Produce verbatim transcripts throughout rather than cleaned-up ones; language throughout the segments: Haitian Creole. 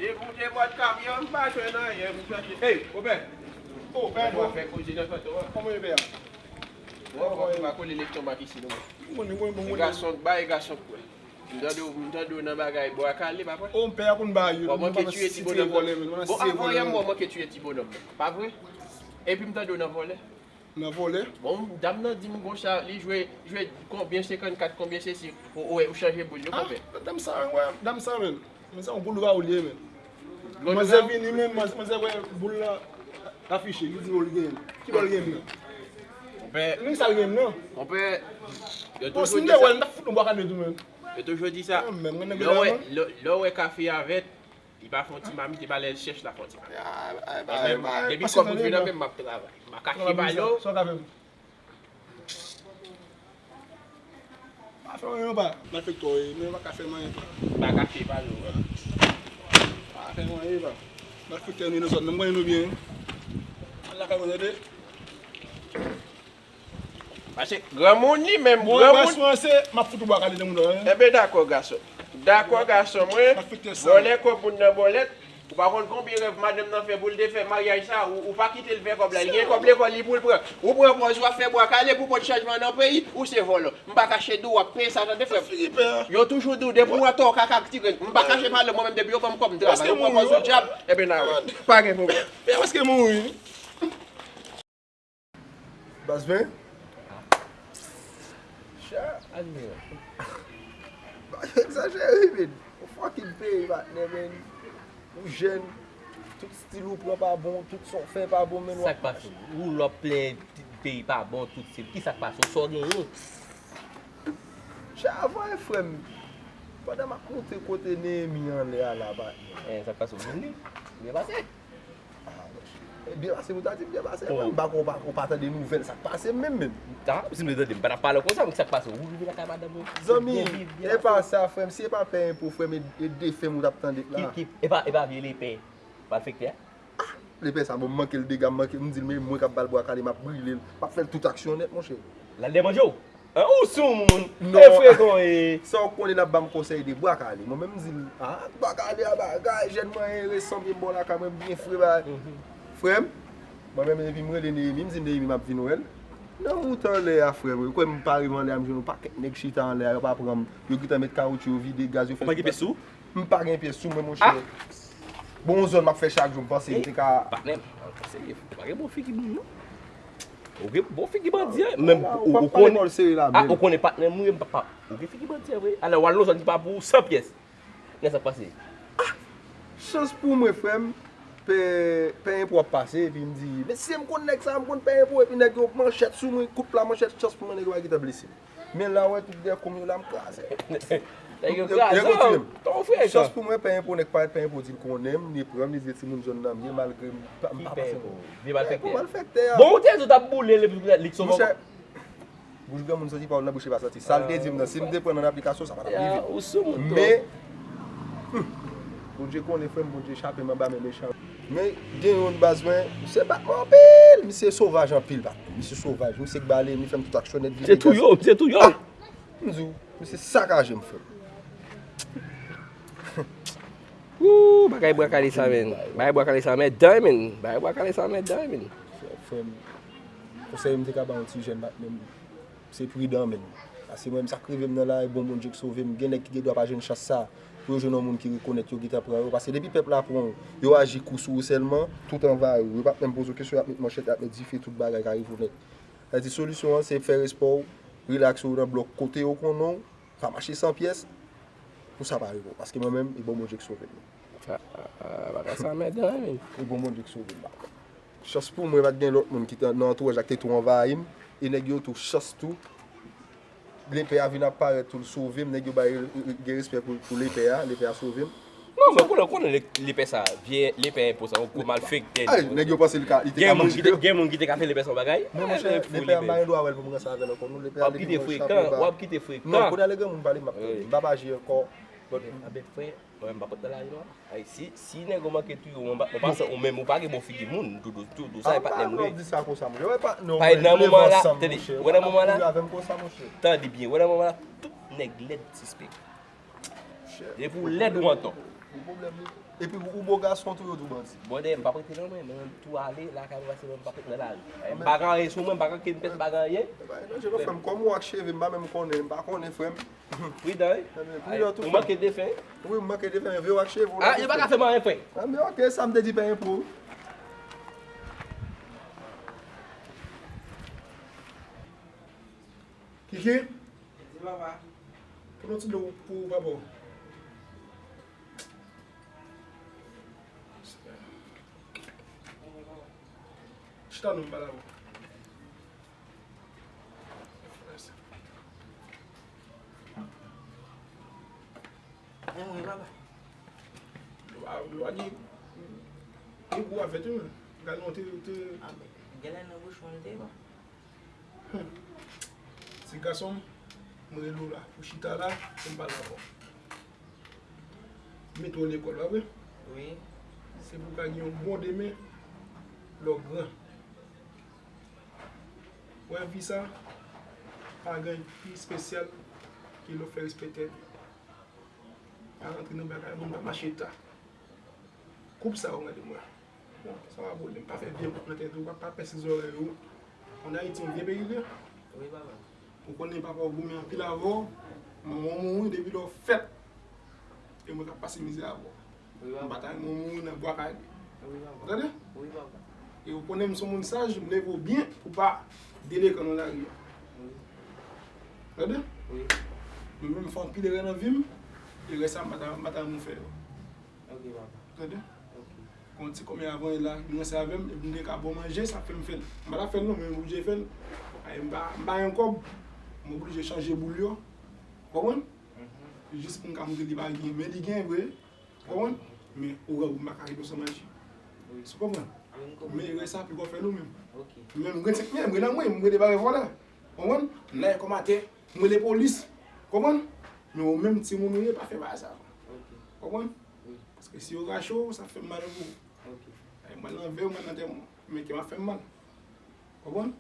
Depi w te vòt kamyon, m pa jwenn anyen, m chèche. Ey, Obè! Oh, pè, bon. Fè koze nan kanton an. Kòman e, pè? Bon, bon, m pa kole lèk tonbak isi, non. Mwen, mwen, mwen, mwen. Gason k bay, gason k pran. M tande w, m tande w nan bagay bwa kale, pa vre? Oh, m pè a konn ba yo. Bon, manke tiye ti bonòm nan. Bon, avan yè m wè w manke tiye ti bonòm nan. Pa vre? Epi m tande w nan vòlè. Nan vòlè? Bon, dam nan di m konsa, li jwe, jwe konbyen senkannkat, konbyen sesi, ou, ou, ou chanje boul yo, konbyen? Ah, dam sa, wè, dam sa, men. Men se yon boul rawo li ye, men. Manzè vini, men, manzè, manzè wè boul la afiche, li di, oh, li genyen. Ki bò l genyen nan? Konpè. Men sa l genyen nan? Konpè, yo toujou di sa. Yo toujou di sa. Lè w wè, lè, lè w wè kafe a vèt, li pa fè yon ti mamit, e pa lè l chèch la fè yon ti mamit. Mwen menm, depi kòb m vin nan men m, m ap travay. M pa kache balo. Pa fè anyen, pa. Malfektè w ye, men w pa ka fè m anyen, pa. Pa kache balo. Pa fè m anyen, pa. Malfektè nou ye nan zòn nan, m konnen nou byen. Al lakay mwen, tande. Paske granmoun li menm, granmoun. Bon, se, m ap fout ou bwa kale nan moun nan, hein. Enben, dakò, gason. Dakò, gason mwen. Vòlè kòb moun nan bòlèt. Ou pa konn konbyen rèv madanm nan fè pou l te fè maryaj sa, ou, ou pa kite l fè kòb la. Li gen kòb lekòl li pou l pran. Ou pran pòz w ap fè bwa kale pou pote chanjman nan peyi, ou se vòlò. M pa kache di w w ap peye sa, tande, frè m. Yo toujou di w depi w atò w ka kak ti grenn. M pa kache pale w, mwen menm depi yo ban m kòb m travay. Ou pran pòz ou dyab, enben n a wè. Pa gen pwoblèm. Baz ven. Cha. Pa egzajere, men. Yon fucking peyi, patnè, men. Ou jèn, tout stil ou pran pa bon, tout sa w fè pa bon, men. Sa k pase? Ou lè w ap plenyen peyi pa bon, tout stil. Kisa k pase? Sa w genyen? Cha, voye frè m. Pandan m ap moute kote Neyemi anlè a la, patnè. Eh, sa k pase? Ou vin li? Byen pase? Ah, monchè. Eh, byen pase, ou ta di m byen pase. Mwen, m pa konn, ou pa, ou pa tande nouvèl sa k pase menm, menm. Ah, si m te tande, m pa t ap pale w konsa, men sa k pase? Ou rive lakay madanm ou? Zanmi, e pa sa, frè m. Si e pa pè enpo, frè m, e, e defen m ou t ap tande la. Ki, ki, e pa, e pa vye lepè malfektè a? Ah, lepè sa, bon, m manke l dega, m manke, m di l, men mwen k ap ba l bwa kale, m ap brile l, m ap fè l tout aksyon nèt, monchè. L al dèmanje w? An, ou sou moun. Non. E frekan w ye. Sa w konnen l ap ban m konsèy de bwa kale. Mwen menm m di l, ah, bwa kale a bagay, jèn mwen ere sanble m bò lakay mwen, m byen fre bagay. Frè m, mwen menm epi m rele Neyemi, m di Neyemi m ap vin wè l. Nan wout anlè a, frè m, ou kwè m pa rive anlè a, m jwenn yon pakèt nèg chita anlè a, yo pa pran m. Yo gentan met kawotchou, yo vide gaz, yo fè tout bagay. Ou pa gen pyès sou ou? M pa gen pyès sou mwen, monchè. Bon, yon zòn m ap fè chak jou, m panse m te ka. Patnè m, serye, ou pa gen bon figi moun, non. Ou gen bon figi bandi, wi. Menm ou, ou konnen, ah, ou konnen patnè m, wi, m pa, pa, ou gen figi bandi, wi. Alò, w al nan zòn ki pa pou ou, san pyès. Nèg sa k pase. Ah! Chans pou mwen, frè m, pè, pè enpo ap pase, epi m di, mesye, m konn nèg sa, m konn pè enpo, epi nèg yo manchèt sou mwen, koup la manchèt, chans pou mwen, nèg yo pa gentan blese m. Men la, w wè tout dèyè kou m yo la, m kraze. Nèg yo kraze w. Chans pou mwen, pè enpo, nèg parèt pè enpo di l konnen m, li pran m, li di se timoun zòn nan m ye, malgre m pa, m pa pase. Vye malfektè. Vye malfektè a. Bon, ou te di w t ap boule l, epi li t sove w. Monchè, bouch granmoun santi pawòl nan bouch li pa santi. Sa l te di m nan, si m te pran nan aplikasyon, sa pa t ap rive. Ou sou moun tou. Men, hmm, Bondye konnen, frè m, Bondye chape m anba men mechan. Men gen youn baz mwen, misye bat mwen anpil, misye sovaj anpil, pa. Misye sovaj, misye k bale, li fè m tout aksyon nèt, vide gaz. Se tou yo, se tou yo. Ah! M di w, misye sakaje m, frè m. Woo, bagay bwa kale sa, men. Bagay bwa kale sa, men, dan, men. Bagay bwa kale sa, men, dan, men. Frè m, konsèy m te ka ba yon ti jèn, pa, men, se pridan, men. Paske mwen, sa k rive m nan la, e bon Bondye k sove m. Gen nèg ki gen dwa pa jwenn chans sa, pou yo jwenn yon moun ki rekonèt yo, gentan pran yo. Paske depi pèp la pran w, yo aji kou sou ou sèlman, tout anvayi w. Yo p ap menm poze w kesyon, y ap met manchèt, y ap met dife, tout bagay ka rive w nèt. Sa di solisyon an, se fè respè w, rilaks ou nan blòk kote yo konnen w, pa mache san pyès, pou sa pa rive w. Paske mwen menm, e bon Bondye k sove m. Ah, ah, ah, bagay sa mèd, wi. E bon Bondye k sove m, pa. Chans pou mwen, pa t gen lòt moun ki te nan antouraj la ki te tou anvayi m. E nèg yo tou, chans tou, lepè a vin ap parèt tou, l sove m. Nèg yo bay, gen respè pou, pou lepè a, lepè a sove m. Non, men konnen, konnen le-, lepè sa, vye lepè enpo sa, yon gwo malfektè. Ay, nèg yo panse li ka, li te ka manje yo. Gen moun ki te, gen moun ki te ka fè lepè sa yon bagay. Men monchè, lepè a m pa gen dwa wè l pou m ranse avè l ankò, non. Lepè a li gen bon chapo ba. W ap kite frekan, w ap kite frekan. Non, kounye a lè gen moun pale, m ap tande. M p ap aji ankò. But, a bèt frè, mwen m pa pot nan lari non. Ay, si, si nèg ou manke touye w, mwen pa, mwen pa san ou menm, ou pa gen bon figi moun, Doudou, Doudou, sa e patnè m wi. Di sa konsa, monchè. Wè patnè w, wè nan moman la, tande, wè nan moman la, tande byen, wè nan moman la, tout nèg lèd sispèk. Depi w lèd ou antò. Ki pwoblèm li? Epi ou bo gason tou, yo tou bandi. Bon, dèyè, m p ap rete nan mwen, mwen tou ale lakay mwen, paske mwen p ap rete nan lari. M pa gen anyen sou mwen, m pa gen kenn pyès, m pa gen anyen. Epa, non, je pa frè m, kòm ou ak cheve, m pa menm konnen, m pa konnen, frè m. Pridan, wi. Pridan tou, ou manke defen. Wi, m manke defen, men vye w ak cheve w la. Ah, yo pa ka fè m anyen, frè. Ah, men ok, sa m te di pa enpo. Kiki? Di papa. Pran yon ti dlo pou papa w. Chita non, m pale avè w. Anmwe, papa. Lwa, lwa di, e gwo afè tou, men. Gade non, te, te. Ah, men, genlè nan bouch mwen te, bon. Hmm. Ti gason m, mwen rele w la, pou chita la, pou m pale avè w. Mete w lekòl, pa vre? Wi. Se pou w ka gen yon bon demen, lè w gran. Wè vi sa, pa gen anyen pi espesyal ke lè w fè respè tèt ou. Pa rantre nan bagay moun, pa mache ta. Koup sa w gade mwen. Bon, sa pa pwoblèm. Pa fè vye koup nan tèt ou, pa, pa pèse zòrèy ou. Ann Ayiti, yon vye peyi l ye. Wi, papa. Ou konnen papa w goumen anpil avè w. Manman w mouri depi lè w fèt. E mwen k ap pase mizè avè w. Wi, papa. M pa ta renmen w mouri nan bwa kay li. Wi, papa. Ou tande? Wi, papa. E ou konnen m se yon moun saj, m leve w byen pou w pa delekan nan lari a. Wi. Tande? Wi. Mwen menm m fè anpil erè nan vi m, erè sa m pa ta, m pa ta renmen w fè yo. Ok, papa. Tande? Ok. Gon ti kòmè avan la, li ranse avè m, epi m te ka ba w manje, sa fè m fè l. M pa ta fè l non, men m oblije fè l. Ay, m pa, m pa gen kòb, m oblije chanje boul yo. Konprann? Mhm. Jis pou m ka montre li pa gen, men li gen vre. Konprann? Men ou wè, ou m pa ka rete w san manje. Wi. Ou konprann? Wi, m konprann. Men rès sa, piko fè l ou menm. Ok. Men m gen senk mil, m gen nan mwen, m rele bagay vòlè. Konprann? M nan kòm atè, m rele polis. Konprann? Men ou menm timoun ou ye, pa fè bagay sa. Ok. Konprann? Wi. Paske si yo rache w, sa fè m mal pou ou. Ok. Ay, mwen nan vè, mwen nan tè mwen. Men kè m ap fè m mal. Konprann?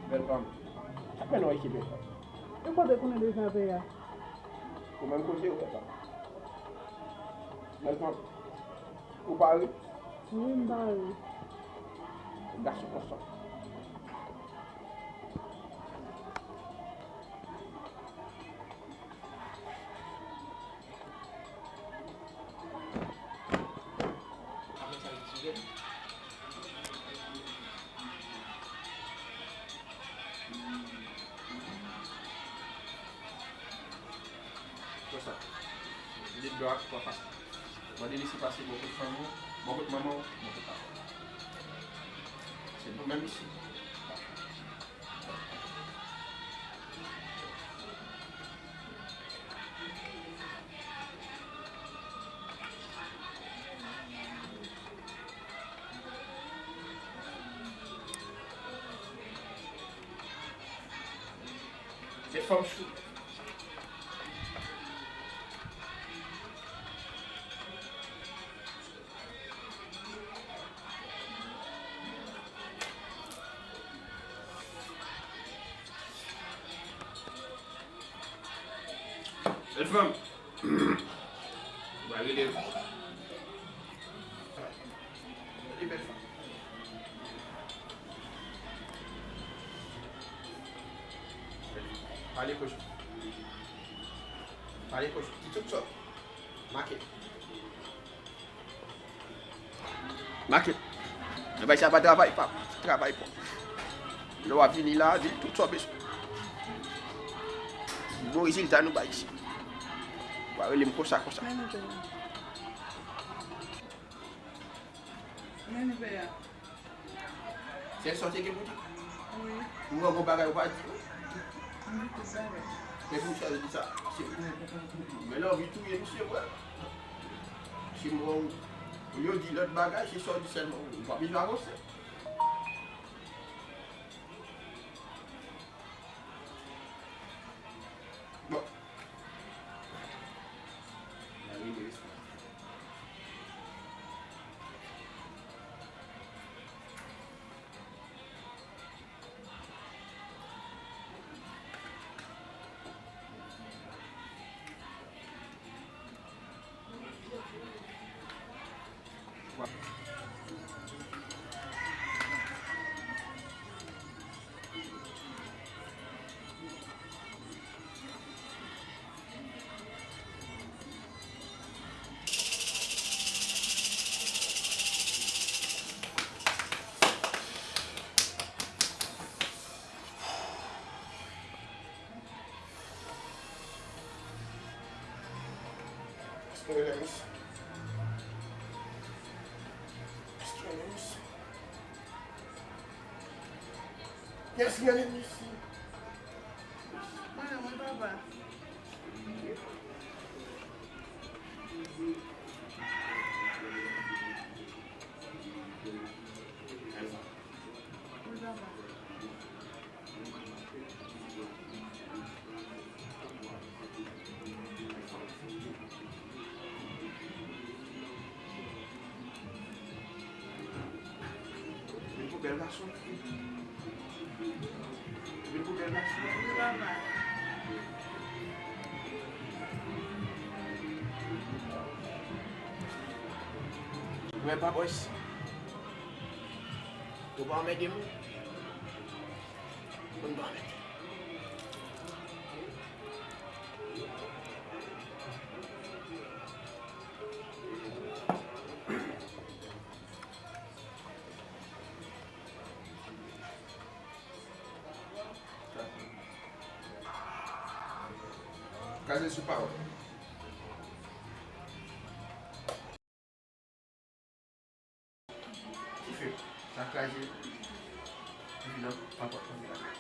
Bèl fanm. Sa fè non isit, bèl fanm? E kote konnen deja pè a? Ou menm kote ou, bèl fanm? Bèl fanm. Ou pare? Wi, m pare. Gason konsa. Konsa. Li dlo ak twa fas. Mande li si pase bò kot fanmi w, bò kot manman w, bò kot papa w. Se nou menm isi. Se fanm chou. Bèl fanm. Ou pa rele. Gade bèl fanm. Pale kochon. Pale kochon. Di tout sòt. Make. Make. Nan bay sa pa travay pa. Travay pa. Lè w ap vini la, di l tout sa w bezwen. Bon rezilta nou bay isi. Ou pa rele m konsa, konsa. Men nou pè a. Men nou pè a. Sèl sa w te gen pou di? Wi. Ou wè gon bagay ou pa di? M di tout bagay. Men pou sa, di sa. Se, men lè w anvi touye misye, wè. Si mwen, olye w di lòt bagay, se sa w di sèlman, ou pa bezwen avanse. Bon. Èske w rele misye? Èske w rele misye? Èske w rele misye? Mwen, mwen, papa. Mwen, papa. Vin pou bèl gason. Vin pou bèl gason. Mwen pa bòs. Ou pa anmède m. Ou pa anmède. Kraze sou pawòl. Ki fè sa kraze epi nan papòt konn bagay.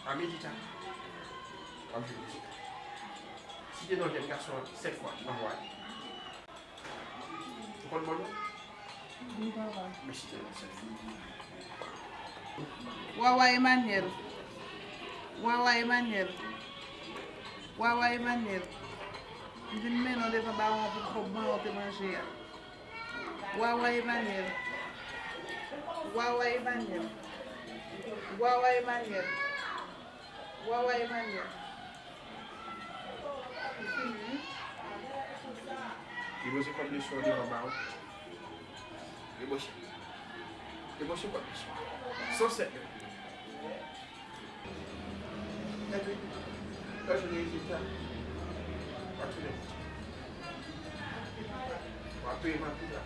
A midi ta, w ap jwenn rezilta. Site non jèn gason an sèt fwa nan vwa li. Ou konn bon non? Wi, papa. Mèsi tèlman, sèt fwa. Wawa Emmanuel. Wawa Emmanuel. Wawa Emmanuel. M vin mennen w devan bawon an pou kòb mwen ou te manje a. Wawa Emmanuel. Wawa Emmanuel. Wawa Emmanuel. Wawa Emmanuel. Li poze kòb li sou devan ba ou. Li poze. Li poze kòb li sou. San sèt. Epi, lè w jwenn rezilta, w ap tounen. W ap peye m pi ta.